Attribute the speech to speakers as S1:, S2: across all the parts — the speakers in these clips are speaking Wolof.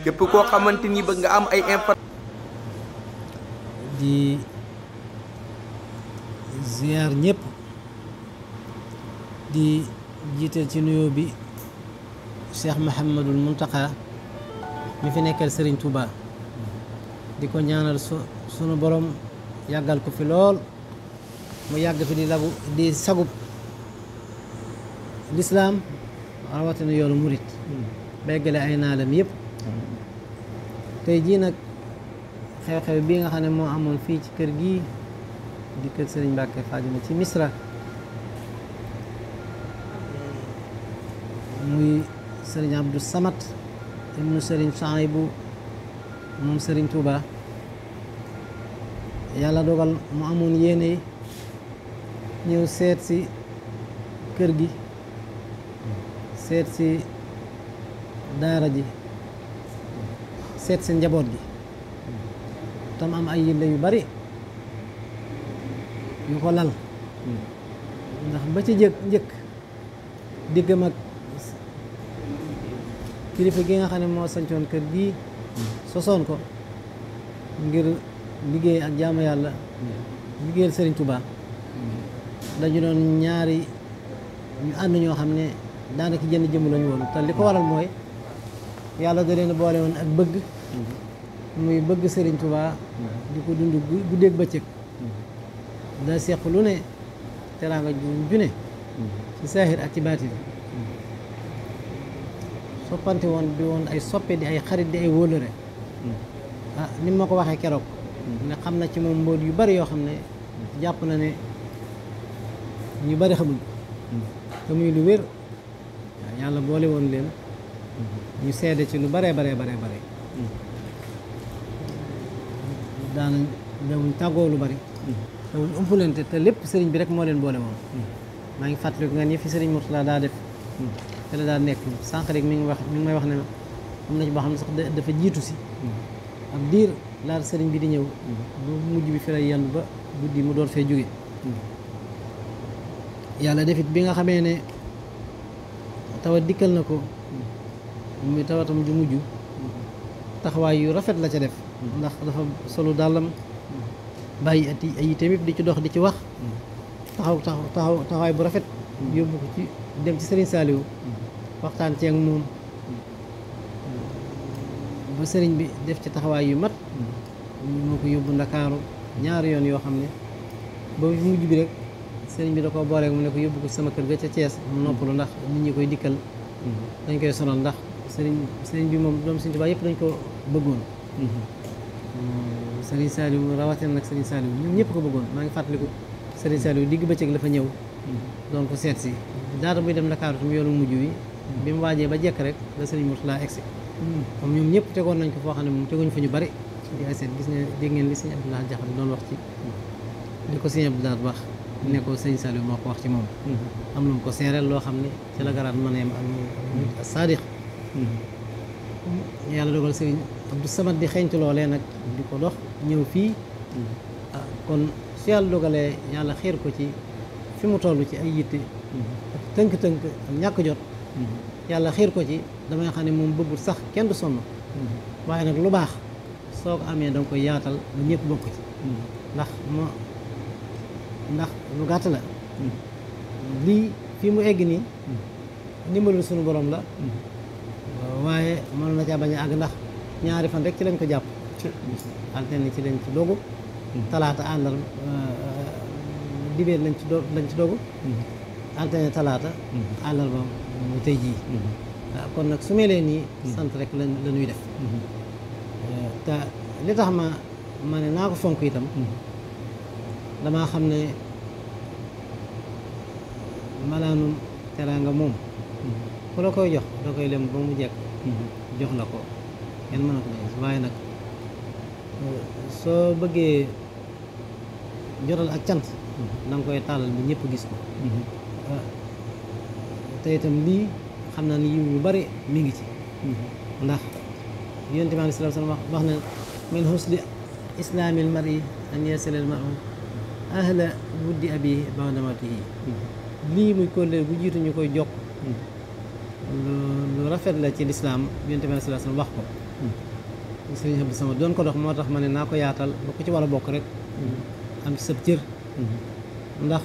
S1: képp koo xamante ni bëgg nga am ay info
S2: di ziar ñëpp di jiital ci nuyoo bi Cheikh Mouhamadul Mountakha mi fi nekkal Serigne Touba di ko ñaanal sunu borom yàggal ko fi lool mu yàgg fi di sagub lislaam rawatina yoonu murit béggale ay naalam yëpp tey jii nag xew-xew bii nga xam ne moo amoon fii ci kër gii di kër Serigne Mbacke Fadilou ci Misra muy Serigne Abdou Samad ibnu Serigne Souhaïbou moom Serigne Touba yàlla dogal mu amoon yéene ñëw seet si kër gi seet si daara ji seet si njaboot gi tam am ay yille yu bari yu ko lal ndax ba ci njëkk diggam ak kilifa gi nga xam ne moo sancoon kër gi sosoon ko ngir liggéey ak jaamu yàlla liggéeyal Serigne Touba dañu doon ñaari ñu ànd ñoo xam ne daanaka jënd jëmm lañu woon te li ko waral mooy yàlla da leen boole woon ak bëgg muy bëgg Serigne Touba di ko dund guddeeg bëccëg da seq lu ne teraanga ju ne ci saahir ak ci baatin soppante woon di woon ay soppe di ay xarit di ay wóolëre ni ma ko waxee keroog ne xam na ci moom mbóot yu bari yoo xam ne jàpp na ne ñu bari xamuñ te muy lu wér yàlla boole woon leen ñu seede ci lu bare bare daanañ dawuñ tàggoo lu bari dawuñ umpulante te lépp sëriñ bi rek moo leen boole moom maa ngi fàttaliku nga ni fi sëriñ Mourtala daa def te la daa nekk sànq rek mi ngi may wax ne am na ci boo xam ne sax dafa jiitu si ab diir laata sëriñ bi di ñëw bu mujj bi fi lay yenn ba guddi mu door fee jóge yàlla defit bi nga xamee ne tawat dikkal na ko muy tawatam ju mujj taxawaay yu rafet la ca def ndax dafa solu dàllam bàyyi ay itam yëpp di ci dox di ci wax taxawaay bu rafet yóbbu ko ci dem ci Serigne Saliou waxtaan ceeg moom ba sëriñ bi def ci taxawaay yu mat moo ko yóbbu Ndakaaru ñaari yoon yoo xam ne ba mujj bi rek sëriñ bi da ko booleeg mu ne ko yóbbu ko ci sama kër ga ca Thiès mu noppalu ndax nit ñi koy dikkal dañ koy sonal ndax sëriñ bi moom doom Sëriñ Tuubaa yëpp dañ ko bëggoon Serigne Saliou rawatina nag Serigne Saliou ñun ñëpp ko bëggoon maa ngi fàttaliku Serigne Saliou digg bëccëg la fa ñëw doon ko seet si daata muy dem Ndakaaru tam yoonu mujj wi bi mu waajee ba jekk rek la Serigne Mourtala egsi moom ñoom ñëpp tegoon nañ ko foo xam ne moom teguñ fa ñu bari di ay seet gis nga dégg ngeen li Serigne Abdoulaye Diakhaté doon wax ci li ko Serigne Abdoulaye wax ne ko Serigne Saliou moo ko wax ci moom am lu mu ko seereel loo xam ne ci la garaat mën a yem ak Sadiq yàlla dogal Serigne Abdou Samad di xeeñtu loolee nag di ko dox ñëw fii kon su yàlla dogalee yàlla xiir ko ci fi mu toll ci ay yitte ak tënk-tënk ak ñàkk jot yàlla xiir ko ci damay xam ne moom bëggul sax kenn du sonn waaye nag lu baax soo ko amee danga koy yaatal ba ñëpp bokk ci ndax lu gàtt la lii fii mu egg nii ndimbalul sunu borom la waaye mënoon na caa bañ a àgg ndax ñaari fan rek ci lañ ko jàpp altine ci lañ ci dogu talaata àndal dibéer lañ ci dogu altine talaata àndal ba mu tey jii kon nag su melee nii sant rek la ñuy def te li tax ma ne naa ko fonk itam damaa xam ne malaanum teraanga moom ku la koy jox da koy lem ba mu jekk jox la ko kenn mën na ko gis waaye nag soo bëggee jotal ak cant da nga koy tàllal bi ñëpp gis ko te itam lii xam naa ni yiw yu bari mi ngi ci ndax yonent bi sallallahu alayhi wasallam wax na min husni islaamil mar'i an yasilal mar'u ahla wuddi abihi ba'da mawtihi lii muy kóllëre bu jiitu ñu koy jokk lu rafet la ci lislaam yonent bi sallallahu alayhi wasallam wax ko sëriñ Abdou Samad doon ko dox moo tax ma ne naa ko yaatal ba ku ci war a bokk rek am ci sab cër ndax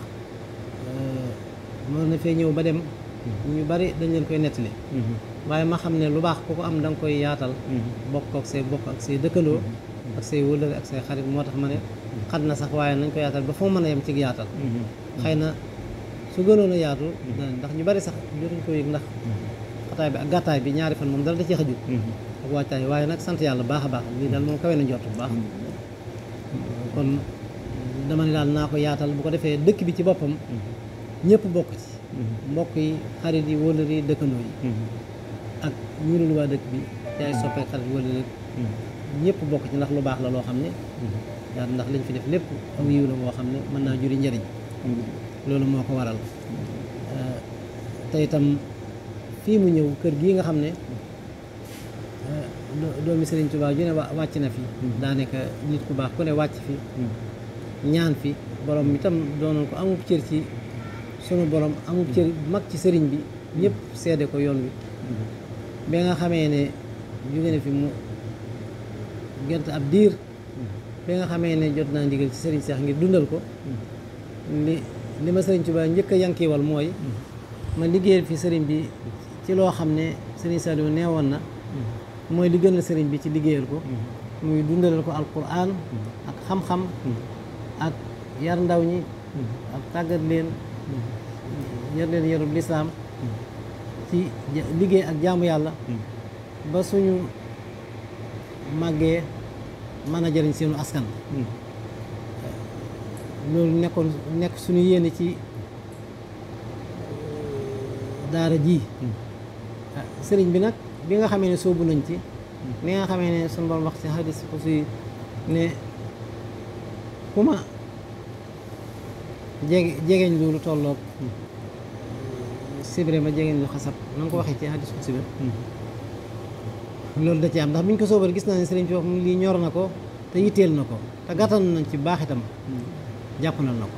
S2: mën na fee ñëw ba dem ñu bari dañ leen koy nettali waaye ma xam ne lu baax ku ko am da nga koy yaatal bokk ak say dëkkandoo ak say wëllëre ak say xarit moo tax ma ne xat na sax waaye nañ ko yaatal ba foo mën a yem ci yaatal xëy na su gënoon a yaatu ndax ñu bari sax jotuñ ko yëg ndax xataay bi ak gàttaay bi ñaari fan moom dara da ci xajul ak wàccaay waaye nag sant yàlla baax a baax lii daal moom kawe na njort bu baax kon dama ne daal naa ko yaatal bu ko defee dëkk bi ci boppam ñëpp bokk ci mbokk yi xarit yi wëllëre yi dëkkandoo yi ak ñu dul waa dëkk bi yaay soppee xarit wëllëre ñëpp bokk ci ndax lu baax la loo xam ne yaa ndax liñ fi def lépp aw yiw la boo xam ne mën naa juri njëriñ loolu moo ko waral te itam fii mu ñëw kër gii nga xam ne doomi Sëriñ Tuubaa ju ne wàcc na fi daanaka nit ku baax ku ne wàcc fi ñaan fi borom itam doonoon ko amub cër ci sunu borom amub cër mag ci sëriñ bi ñëpp seede ko yoon wi ba nga xamee ne jóge na fi mu gert ab diir ba nga xamee ne jot naa ndigal ci sëriñ Seex ngir dundal ko li ma Sëriñ Tuubaa njëkk a yankiwal mooy ma liggéeyal fi sëriñ bi ci loo xam ne sëriñ Saliou neewoon na mooy li gën a sëriñ bi ci liggéeyal ko muy dundalal ko alquran ak xam-xam ak yar ndaw ñi ak tàggat leen yar leen yarub lislaam ci liggéey ak jaamu yàlla ba suñu màggee mën a jëriñ seenu askan loolu nekk suñu yéene ci daara ji sëriñ bi nag bi nga xamee ne soobu nañ ci li nga xamee ne suñu borom wax ci hadis ko si ne ku ma jegeñ loolu tolloog sibre ma jegeñ lu xasab na nga ko waxee ci hadis ko sibre loolu da ci am ndax biñ ko soobal gis naa ne sëriñ bi wax lii ñor na ko te yitteel na ko te gàttal nañ ci baax itam jàppalal na ko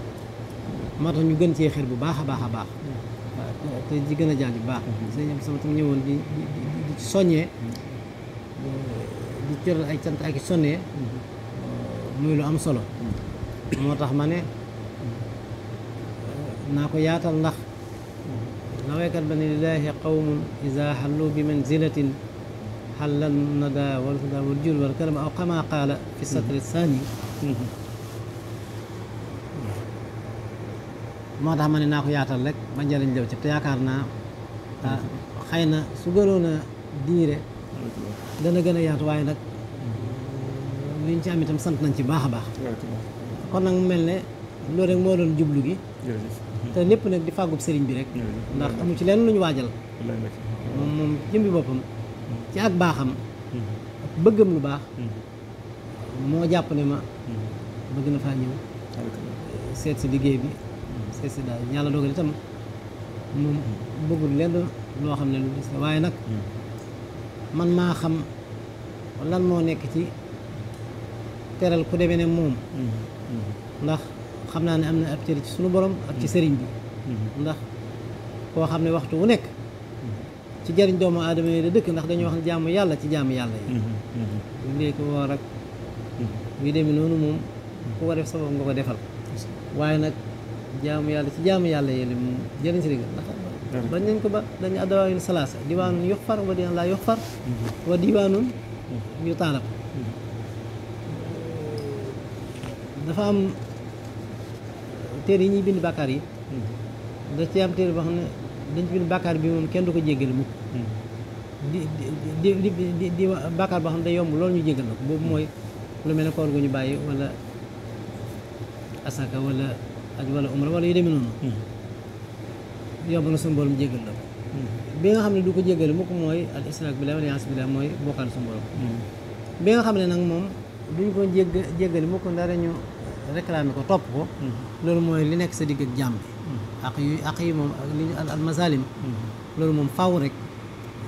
S2: moo tax ñu gën cee xir bu baax a baax a baax waaw te ji gën a jaal bu baax sëriñ am sama tam ñëwoon di ci soññee di cëral ay cant ak i sonnee muy lu am solo moo tax ma ne naa ko yaatal ndax la waykat ba ne lillaahi qawmun iza xallu bi manzilatin xallal nada wal huda wal jul wal karam aw kama qaala fi satri saani moo tax ma ne naa ko yaatal rek ba njëriñ lew ci te yaakaar naa xëy na su gënoon a diire dana gën a yaatu waaye nag liñ ci am itam sant nañ ci baax a baax kon nag mu mel ne loolu rek moo doon jublu gi te lépp nag di fàggub sëriñ bi rek ndax amu ci lenn lu ñu waajal moom jëmbi boppam ci ak baaxam ak bëggam lu baax moo jàpp ne ma bëgg na faa ñëw seet si liggéey bi seet si daal yàlla dogal itam moom bëggul lenn loo xam ne lu des la waaye nag man maa xam lan moo nekk ci teral ku demee ne moom ndax xam naa ne am na ab cër ci sunu borom ak ci sëriñ bi ndax koo xam ne waxtu wu nekk ci jariñ doomu aadama yi da dëkk ndax dañuy wax ne jaamu yàlla ci jaamu yàlla yi léegi ko woor ak yu demee noonu moom ku ko def sabab nga ko defal waaye nag jaamu yàlla ci jaamu yàlla yi moom jëriñ si digga ndax bañ nañ ko ba dañu addawaayul salaasa diwaanun yuxfar wa diwaanun laa yuxfar wa diwaanun yu taalab dafa am téere yi ñuy bind bàkkaar yi da ci am téere boo xam ne dañ ci bind bàkkaar bi moom kenn du ko jéggal mukk di bàkkaar boo xam ne day yomb loolu ñu jéggal na ko boobu mooy lu mel ne koor gu ñu bàyyi wala asaka wala aj wala umra wala yu demee noonu yomb na suñu borom jéggal la ko bi nga xam ne du ko jéggale mukk mooy al israak billah wal iyaas billah mooy bokkaal suñu borom bi nga xam ne nag moom duñ ko jéggale mukk dara ñu réclamé ko topp ko loolu mooy li nekk sa digg ak jàmm bi ak yi moom ak li ñu al masalim loolu moom faw rek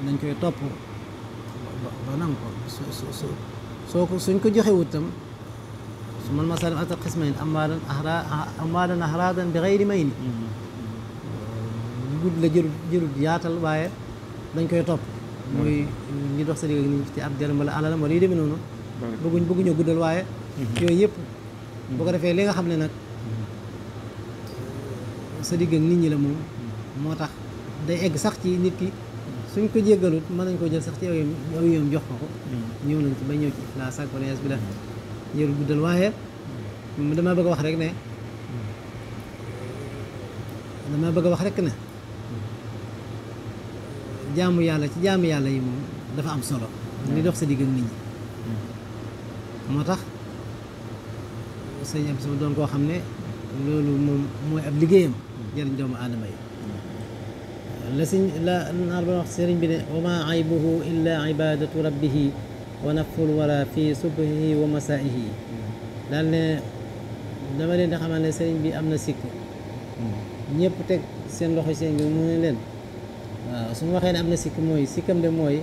S2: dañ koy topp ba nangu ko soo ko suñ ko joxe wut tam su man masalim alta xismayn amwaadan ahraadan bi xayri may ni gudd la jërut yaatal waaye dañ koy topp mooy li dox sa digg ni ci ab jaram wala alalam wala yu demee noonu bëgguñoo guddal waaye yooyu yëpp boo ko defee li nga xam ne nag sa digg ak nit ñi la moom moo tax day egg sax ci nit ki suñ ko jéggalut mën nañ koo jël sax ci aw yoom jox ko ñëw nañ ci ba ñëw ci iflaas ak wala yas bi la yërul guddal waaye dama bëgg a wax rek ne jaamu yàlla ci jaamu yàlla yi moom dafa am solo li dox sa digg ak nit ñi moo tax sëñ ab sama doon koo xam ne loolu moom mooy ab liggéeyam jëriñ doomu aadama yi la naar ba wax sëriñ bi ne wa ma aybuhu illa ibadatu rabbihi wa naful wala fi subhihi wa masaihi daal ne dama leen di xamal ne sëriñ bi am na sikk ñëpp teg seen loxo seen bi mu ne leen waaw su ma waxee ne am na sikk mooy sikkam de mooy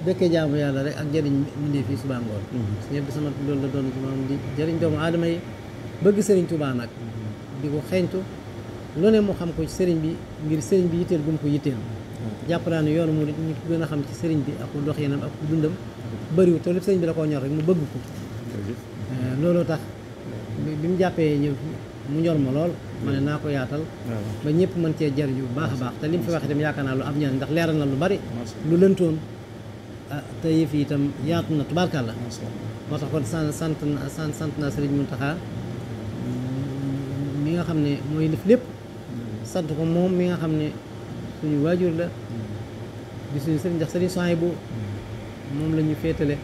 S2: dëkkee jaamu yàlla rek ak jëriñ mundee fii suba ngoon su ñëpp sama loolu la doon ci moom di jëriñ doomu aadama yi bëgg sëriñ Tuubaa nag di ko xeeñtu lu ne mu xam ko ci sëriñ bi ngir sëriñ bi yitteel bu mu ko yitteel jàpp naa ne yoonu mu ñu gën a xam ci sëriñ bi ak dox yenam ak dundam bëriwul te lépp sëriñ bi da koo ñor rek mu bëgg ko looloo tax bi mu jàppee ñëw mu ñor ma lool ma ne naa ko yaatal ba ñëpp mën cee jariñu bu baax a baax te li mu fi wax itam yaakaar naa lu am ñaan ndax leeral na lu bari lu lëntoon te yëf yi itam yaatu na tubaarkàlla moo tax kon sant naa sëriñ Muntaxa mi nga xam ne mooy lépp sant ko moom mi nga xam ne suñu waajur la di suñu sëriñ ndax sëriñ Suhaybu moom la ñu féetale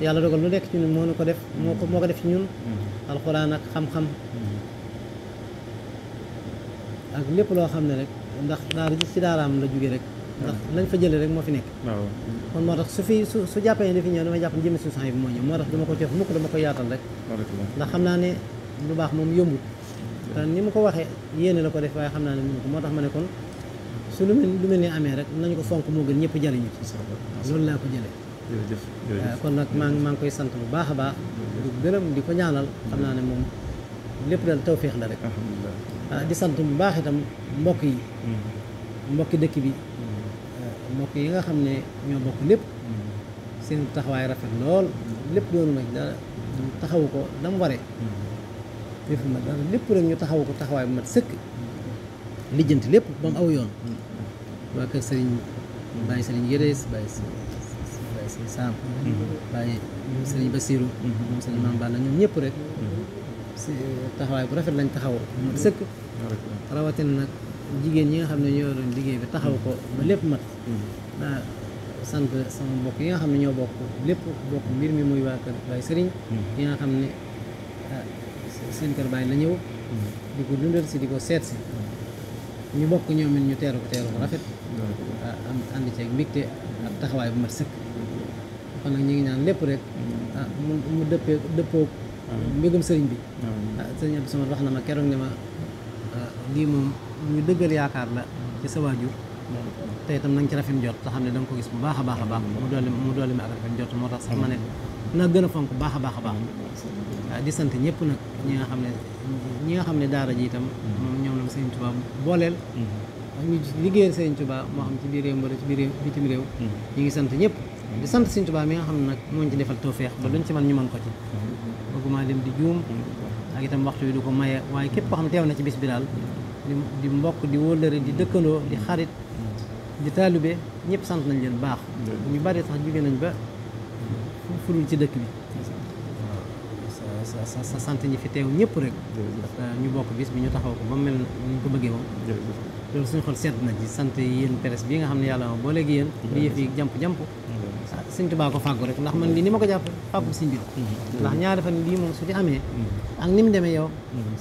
S2: yàlla dogal lu nekk ci ñun moo nu ko def moo ko def ci ñun alxuraan ak xam-xam ak lépp loo xam ne rek ndax daara ji ci daaraam la jóge rek ndax lañ fa jëlee rek moo fi nekk kon moo tax su jàppee ne dafi ñëw damay jàpp ne jëmmi suñu sax bi moo ñëw moo tax dama ko cof mukk dama ko yaatal rek ndax xam naa ne lu baax moom yombut te ni mu ko waxee yéene la ko def waaye xam naa ne mënu ko moo tax ma ne kon su lu mel ni amee rek nañu ko fonk moo gën ñëpp jariñu loolu laa ko jëlee kon nag maa ngi koy sant bu baax a baax di gërëm di ko ñaanal xam naa ne moom lépp daal tawféex la rek di sant bu baax itam mbokki dëkk bi mbokk yi nga xam ne ñoo bokk lépp seen taxawaay rafet lool lépp doonu ma dara taxawu ko dama waree defu ma dara lépp rek ñu taxawu ko taxawaay bu mat sëkk lijjanti lépp ba mu aw yoon waa kër sëriñ bàyyi sëriñ Yérees bàyyi sëriñ Saam bàyyi sëriñ Basiiru moom sëriñ Maam Balla ñoom ñëpp rek si taxawaay bu rafet lañ taxaw mat sëkk rawatina nag jigéen ñi nga xam ne ñoo doon liggéey bi taxaw ko ba lépp mat daa sant sama mbokk yi nga xam ne ñoo bokk lépp bokk mbir mi muy waa kër Baay Sëriñ yi nga xam ne seen kër baay la ñëw di ko dundal si di ko seet si ñu bokk ñoom it ñu teeru ko rafet am ànd ceeg mbégte ak taxawaay bu mat sëkk kon nag ñu ngi ñaan lépp rek mu dëppoo mbégum sëriñ bi sëriñ Abdou Samad wax na ma keroog ne ma lii moom ñu dëggal yaakaar la ci sa waajur te itam nañ ci rafet njot te xam ne da nga ko gis bu baax a baax a baax mu dolli ma ak rafet njot moo tax sax ma ne naa gën a fonk baax a baax a baax di sant ñëpp nag ñi nga xam ne daara ji itam moom ñoom la ma Sëriñ Tuubaa booleel ñu liggéeyal Sëriñ Tuubaa moo xam ci biir réew mbala ci biir bitim réew ñu ngi sant ñëpp di sant Sëriñ Tuubaa mi nga xam ne nag moo ñu ci defal tawfeex ba luñ ci mën ñu mën ko ci bëgguma dem di juum ak itam waxtu wi du ko maye waaye képp koo xam ne teew na ci bis bi daal di mbokk di wóllëre di dëkkandoo di xarit di taalibe ñëpp sant nañ leen baax ñu bari sax jóge nañ ba fulul ci dëkk bi sa sant ñi fi teew ñëpp rek ñu bokk bis bi ñu taxaw ko ba mel ni ñu ko bëggee woon loolu suñu xol sedd na ci sant yéen presse bi nga xam ne yàlla ma boo léegi yéen bi yëf yi jamp Sëñ Tuubaa ko fàggu rek ndax man lii ni ma ko jàpp fàggu si mbir ndax ñaari fan lii moom su ci amee ak ni mu demee yow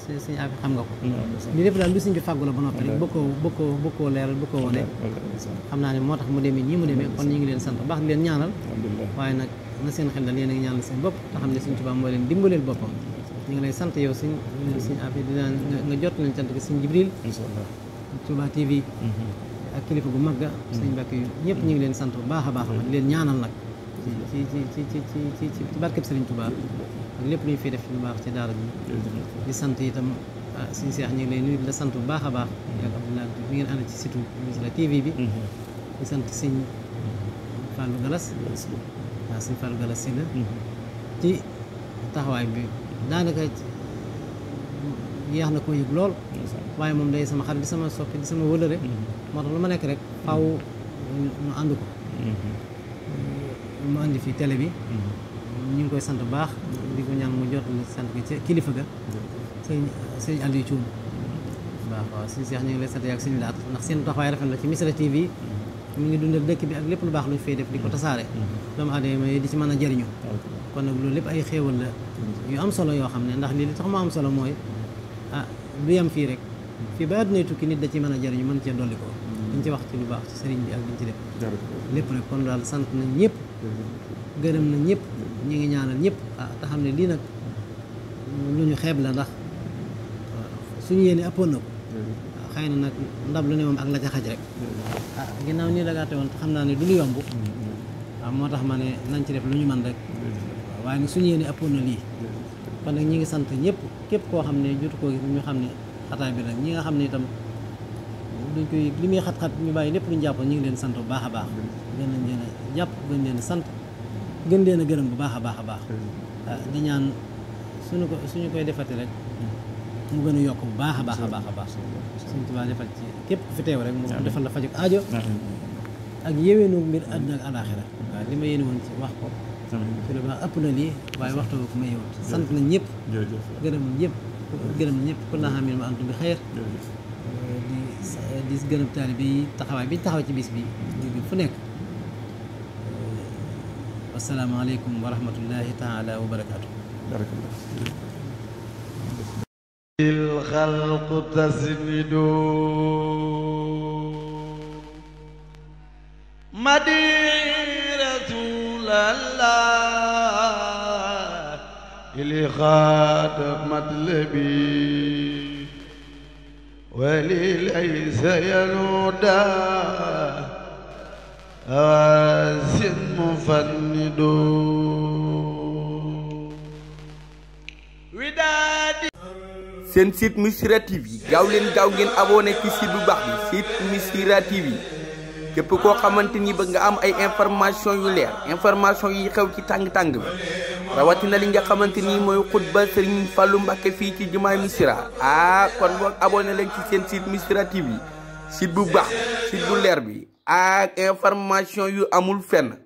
S2: suñu affaire xam nga ko lii lépp daal lu Sëñ bi fàggu la ba noppi rek bëggoo leeral bëggoo wone xam naa ne moo tax mu demee nii mu demee kon ñu ngi leen sant baax di leen ñaanal waaye nag na seen xel dal yéen a ngi ñaanal seen bopp te xam ne Sëñ Tuubaa moo leen dimbaleel boppam ñu ngi lay sant yow suñu affaire dinaa nga jot nañ sant ko Sëñ Jibril Touba TV ak kilifa gu mag ga sëñ Mbàkke yu ñëpp ñu ngi leen sant bu baax a baax di leen ñaanal nag ci barkeb Sëriñ Tuubaa ak lépp lu ñu fiy def ci lu baax ci daara bi di sant itam suñu seex ñu ngi lay nuyu di la sant bu baax a baax yaag Abdoulaye mi ngeen ànd ci site Bichri TV bi di sant sëñ Fallou Galas waaw sëñ Fallou Galas si la ci taxawaay bi daanaka yeex na ko yëg lool waaye moom day sama xarit di sama soppi di sama wëlëre moo tax lu ma nekk rek faaw mu ànd ko mu andi fi télé bi ñu ngi koy sant bu baax di ko ñaan mu jot li sant gi ci kilifa ga sëñ Aliou Thioum baax waaw sëñ Cheikh ñu ngi lay sant yaag sëñ Laat ndax seen taxawaay rafet na ci Missirah TV mu ngi dundal dëkk bi ak lépp lu baax lu ñu fay def di ko tasaare doomu aadama yi di ci mën a jëriñu kon nag loolu lépp ay xéewal la yu am solo yoo xam ne ndax lii li tax mu am solo mooy du yem fii rek fii ba àdduna tukki nit da ci mën a jëriñu mën cee dolli ko dañ ci wax ci lu baax ci sëriñ bi ak liñ ci def lépp rek kon daal sant nañ ñëpp gërëm nañ ñëpp ñi ngi ñaanal ñëpp te xam ne lii nag lu ñu xeeb la ndax suñu yéene ëppoon na ko xëy na nag ndab lu ne moom ak la ca xaj rek ginnaaw nii la gàtte woon xam naa ne du lu yomb waaw moo tax ma ne nañ ci def lu ñu mën rek waaye nag suñu yéene ëppoon na lii kon nag ñi ngi sant ñëpp képp koo xam ne jotu koo gis ñu xam ne xataay bi rek ñi nga xam ne itam duñ koy li muy xat-xat ñu bàyyi lépp luñu jàppoon ñu ngi leen sant bu baax a baax gën leen a jàpp gën leen a sant gën leen a gërëm bu baax a baax a baax di ñaan suñu koy defati rek mu gën a yokk bu baax a baax a baax a baax suñu Tuubaa defal ci képp ku fi teew rek mu defal la fajug aajo ak yéweenu mbir àdduna ak alaaxira waaw li ma yéene woon ci wax ko ci lu baax ëpp na lii waaye waxtu ko ma yewoon sant nañ ñëpp gërëm nañ ñëpp ku naa xam ne ma antum bi xeer di gërëm taalibe yi taxawaay bi taxaw ci bis bi jóge fu nekk wasalaamaaleykum wa rahmatullahi taala wa barakaatu
S3: الخلق تسند مدينة رسول الله إلي خاتم مطلبي ولي ليس ينودى أواسم مفند ودادي
S1: seen site Missirah TV gaaw leen gaaw ngeen abonné ci site bu baax bi site Missirah TV képp koo xamante ni bëgg nga am ay information yu leer information yi xew ci tàng-tàng bi rawatina li nga xamante ni mooy xutba Serigne Fallou Mbacké fii ci jumaay Missirah kon boog abonné leen ci seen site Missirah TV site bu baax site bu leer bi ak information yu amul fenn